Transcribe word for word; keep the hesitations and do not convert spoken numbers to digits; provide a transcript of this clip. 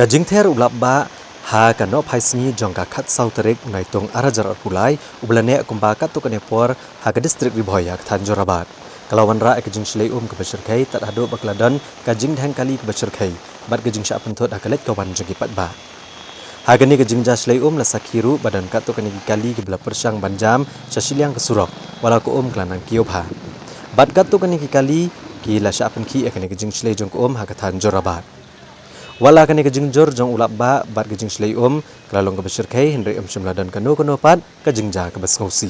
Ka jingther u lapbah ha ka nohphai sngi jong ka khatsaw tarik Naitung arhajar arphew lai, u ba la neh kumba katto katne por ha ka district Ri Bhoi ha ka thaiñ Jorabat, ka la wanrah ïa ka jingshlei um kaba shyrkhei tad haduh ba ka la don ka jingdheng kali kaba shyrkhei bad ka jingshah pynthut ha ka leit ka wan jong ki paidbah. Ha kane ka jingjia shlei um la sakhi ruh ba don katto katne ki kali kiba la pyrshang ban jam sha shiliang ka surok, wat la ka um ka la nang kiew bha. Bad katto katne ki kali ki la shah pynkhih ïa kane ka jingshlei jong ka um ha ka thaiñ Jorabat. Wat la kane ka jingjur jong u lapbah bad ka jingshlei um ka la long kaba shyrkhei, hynrei ym shym la don kano kano pat ka jingjia kaba sngewsih.